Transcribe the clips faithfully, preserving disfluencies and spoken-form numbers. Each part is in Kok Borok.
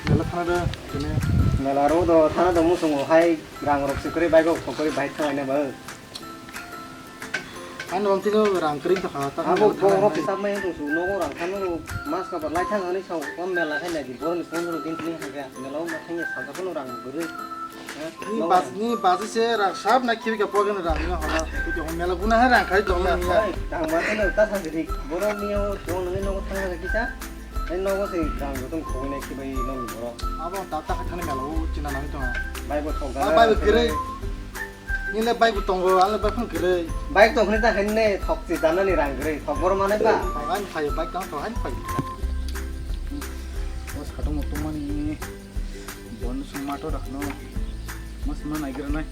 Mela thana da, kene. Mela ro do thana do musungo hai rang rok se kwrwi bike rok thok kwrwi bike thang laina ba. Ano bang tino rang kwrwi thok ha, ta abo mela bo thana rok hai. Sa mai tong su nogo rang thano mas ka lai thang ani sa o mela khai na di bor ni pondro din tini ha ga mela o ma thang ya sa ka no rang kwrwi. Ni bas, ni bas se rang sab na kiri ka pogen rang ni hona. Ko mela guna hai rang khai dong na ni ya. Tang ma tino ta sa di boro ni o tong ni nogo thang ha kisa. Ai nogo se rang joto khogwi nai khibai nong borok. Abo ta ta khathani mela o china nang tonga. Bai bo thok. Ah, bai bo kwrwi. Nile bai bo tongo, ale bai phun kwrwi. Bai tong khni ta khni ne thok chi dana ni rang kwrwi. Thok bor mane ba. Thok ani phaio, bai tong thok ani phaio. Bos khatong motong mani. Bon sung mato dak no. Mas ma nai gra nai.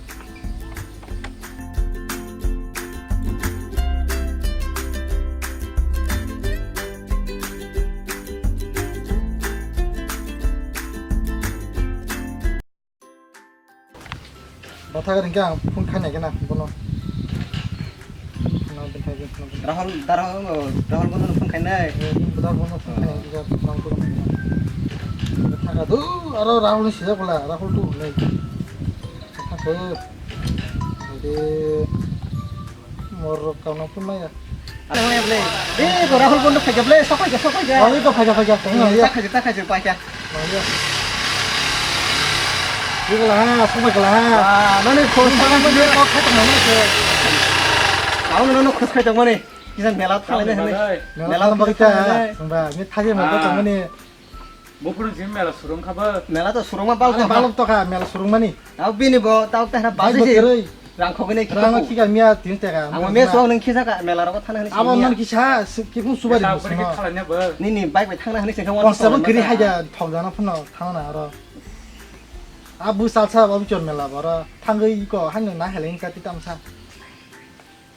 Bathak ringkha ang phone khainai gana bono. Rahul, Rahul, Rahul bono phone khainai. Rahul bono phone khainai gana bono. Thaka do aro Rahul ni sijak bola, Rahul tu nai. Thaka. Ade. Morok kauna phunmaya. Ano ya ble. Eh, bo Rahul bondo khaja ble, sok khaja, sok khaja. Oi to khaja khaja. Ta khaja, ta khaja, paikha. Oi ya. Di kala ha, sok kala ha. Ah, nani khos kala ma je kok khaja ma se. Kau nono khos khaja ma ni. Kisa mela thale ne. Mela bagita. Sungba, ni thaje ma to ma ni. Buphuru jim mela surung kha bo. Mela to surungma balok to kha. Balok to kha, mela surungmani. Tao bini bo, tao tehna balok se. Rang khogwi nai. Rang khika miya tin taka. Ang me suang nang khisa ka mela rogo thana hani. Abo non kisa, kifung suba di. Nini bike bai thangna hani se. Pongsa bo kiri haja thok jana phano thangna aro. Abu salsa bo bichor mela boro. Thangwi ko hangno na heleng ka titam sa.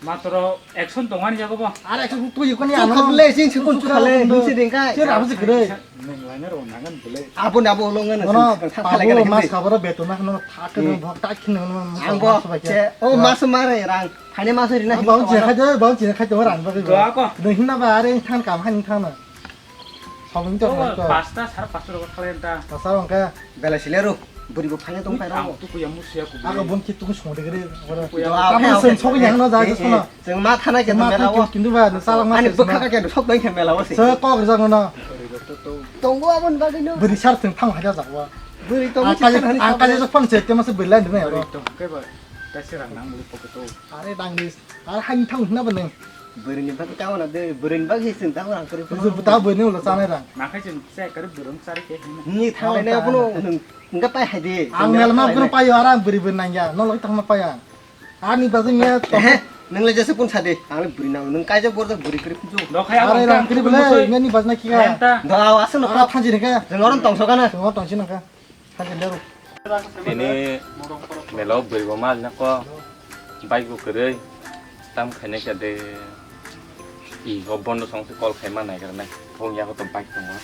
Matro action tongmani jago bo. Ar action twi ko ni ano. Khatle sing sing kon chukale hinsi dingkai. Sir abu sikre. Nang laina ro nangan bele. Abu na bo longan. Ono pabu mas khabara beto na no thak no bhok tak khin no. Ang bo che o mas mare rang. Phane mas ri na. Bau je khajo, bau je khajo rang ba. Do ako. Ding na ba are than kam han than na. Sabun to. Pasta sar pasta ro khala enta. Pasta ro ka. Bela silero. Buri bo phanya tong phai ro. Tu kuya musia ku. Ako bon ki tu song de gre. Abo sen sok yang no ja sona. Jeng ma thana ke ma thana ke kintu ba sala ma. Ani bukha ka ke sok doi khe mela wasi. Se kok jang no. Tongo abon ba gino. Buri sar sen thang haja ja wa. Buri to musia thana. Ang ka je phone se te ma se bela de na. Buri to ke ba. Ta se rang nang buri pokoto. Are dang dis. Ar hain thang hina ba nang. Bwrwini bagwi tamo na de, bwrwini bagwi chwng tamo rang kwrwi phano. Bwrwini ulo chanai rang. Nakhai chwng chai kwrwi bwrwng chari khe hino. Ni thang ne abono nwng hwnkhe pai hai de. Ang melma bwrwng paio, ar ang bwrwi bwrwi nangya, no logoi tangma paya. Ani bagwi me. Ehe, nwng le jesa kun sadi, ang le bwrwi nang, nwng kaijak borjak bwrwi kwrwi phunju. Are rang kwrwi bwle, meni bajna kika. Da aswk no kha thanji rikha. Jeng orom tongso kana. Jeng orom tongsi nangkha. Tini melo bwrwi bo mal na ko bike bo kwrwi tam khainai kha de i go bondo song se call khaima nai kha nai phone ya ko to bike tongo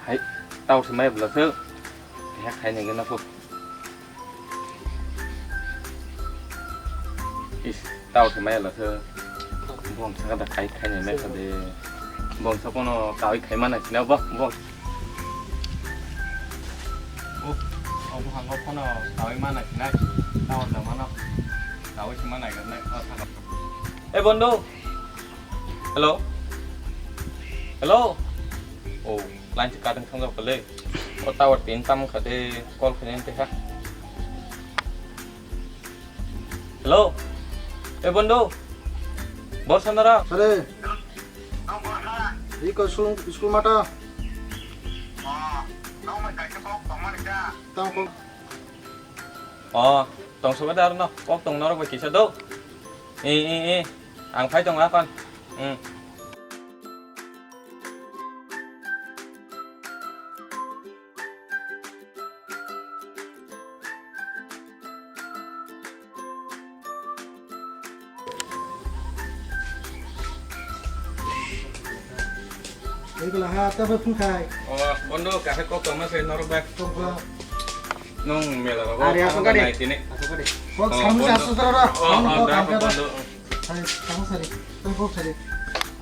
hai tao se mai bla se ya khainai gana ko. Is, tao se maya lasa. Bong saka da kai kai ne mesa de. Bong sa kono kawi kai mana sina bo, bong. Oh, oh, bong hango kono kawi mana sina. Tao da mana. Kawi sima na gana. Eh, bondo. Hello? Hello? Oh, line se kadang thang jok le. O tower tin tam kha de call khaini te ha. Hello? Eh, bondo. Bor sanara. Sare. Iko school, school mata. Tang ko. Oh, tong soba dar no. Kok tong norok bai kisa do. Eh, eh, eh. Ang phai tong akon. Hmm. Oi, kala ha, ta bai phung khai. Oh, bondo, kafe kok tongma se norok bai. Kok ba. Nung mela rogo. Are, asok kade. Nai tini. Asok kade. Kok samu se asok dara. Oh, oh, kok da, kam kade. Bondo. Hai, samu sari. Tei kok sari.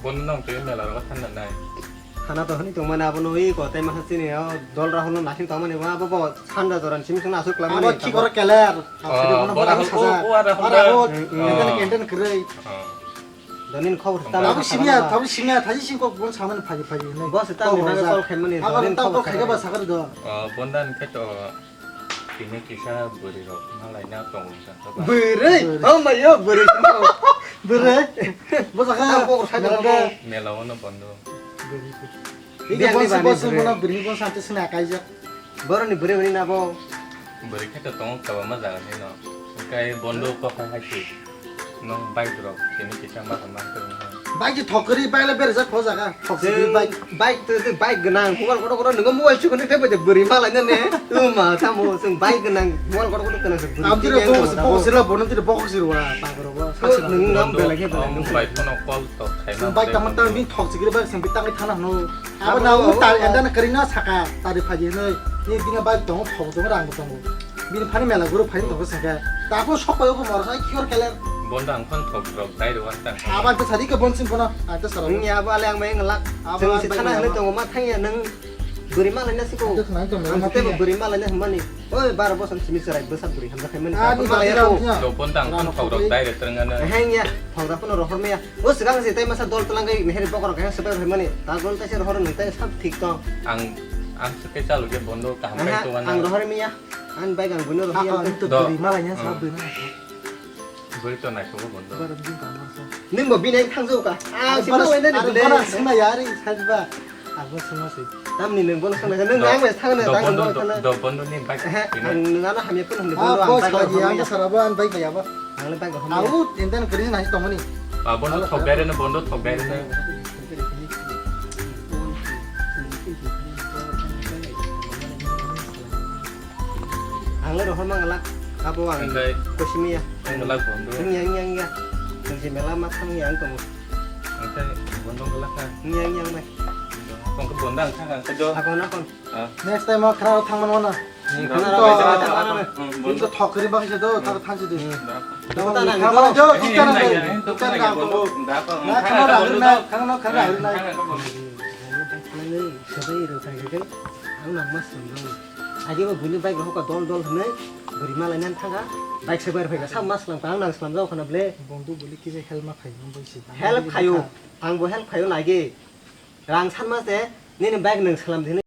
Bono nong twi mela rogo thanda nai. Thana to hwnwi tongmani abono ui kotai masa chini o dol Rahul no naising tongmani bo abo bo sanda joran simi songno aswk kwlangmani Abo ki tamo. Koro keler. Oh, Aswk bono bo Rahul, saja. Oh, oh, Rahul Ora da. Bo Mm, mm. Enten enten kwrwi. Oh. Donin khobor Abo tamo Abo simi ya, sakha tamo simi ya, thaji sing kok bon samani phaji phaji hinwi. Bo se tamo Kok nang roja. Call khaimani Abo donin tamo khobor khaikhe ba sakha. Sakha do. Oh, bondan khe to. Tini kisa bwrwi rok malaina tongo sa. Bwrwi? Bwrwi. Oh my God, bwrwi. Bwrwi? Bo sakha. Ang kok sakha Melanda. Mela ono bondo. Bwrwi. Iko Biang bonsi ni bani bonsi bwrwi. Bono bwrwi bonsi ante sina kaijak. Boroni bwrwi bwrwi nabo. Bwrwi khe to tongo kwbangma jaga ni no. Kai bondo kok hai hai si. Nong bike rok tini kisa ma ma kwrwng. Bike thokri bike le berjak kho jaga. Thokri Chwng bike. Bike to to bike gwnang mobile kotor kotor nwngo mobile chukuni tei bai bwrwi malaina ne. Uma tamo chwng bike gwnang mobile kotor kotor gwnang se bwrwi Abdul tei bokos tamo. Bokos sirwa bono tiri bokos sirwa pagoro bo. Chwng nwngo belai khe belai nwngo. Bike kono call to khaina. Bike tamo tamo bin thok chikri bike sambi tangwi thana hno. Abo na u tal enda na kring na saka tari phaji noi. Ni bini bike tongo thok tongo rang tongo. Bini phani mela guru phani tongo saka. Ta ko sok payo ko mor sai kior keler. Bonda ang phone thok rok dai rok ta. Abo ang sadi ke bonsin phone ang ta sara. Nung ya abo ale ang mai ngelak. Abo ang si thana hne tongo ma thang ya nang. Buri ma laina siko. Ang te buri ma laina hmani. Oi, baro bosor simi chwrai bwsa bwrwi hamjak hai mani. Ah, ni bwsa ya. Do pon tang pon thok rok dai re trwng ano. Heng ya, thok rok pon rohor me ya. O swkang se tai masa dol twlang kai meheri bokrok hai swbai hai mani. Ta dol tai se rohor nung tai sab thik tong. Ang, ang swkai chalo ge bondo kaham kai to ano. Ang rohor me ya. An bai gang buno rohor ya. Ang to bwrwi ma laina sa bwrwi ma. Bwrwi to naikhogo bondo. Bwrwi bini tangma sa. Nung bo bini thangjo ka. Ah, sima wai nani bile. Bana sima yari sajba. Abo sima si. Tamni nung bono sangna nung nang bai thangna tang bono thangna. Do bondo ni bike. He, ang nung ano hamya pun hande bondo ang bike lagi ang sara bo an bike ya ba. Ang le bike hamya. Au tinta nang kri nai tongoni. Ba bondo thok dai reno bondo thok dai reno. Ang le rohor mangalak abo ang kosimia. Ang galak bondo. Ang yang yang ya. Nung si mela ma thang yang tong. Ang sai bondo galak ha. Yang yang bai. Kong ke bondo ang thang ang kedo. Ako na kon. Next time ma khara thang man wana. Khara thang man wana. Bondo thok kri bang se do, thok thang se do. Dukta na, dukta na, dukta na, dukta na. Na khana rang na, khana khana rang na. Sabai rang sai ke. Ang nang mas tong. Agi bo buini bike rok dol dol hwnwi bwrwi malaina thanga bike se bai phaikha sa mas lang tang nang slam jao khana ble. Bondhu boli kisa help ma khayo boi si. Help khayo, ang bo help khayo nagi. Rang san mas de nini bike nang slam dini.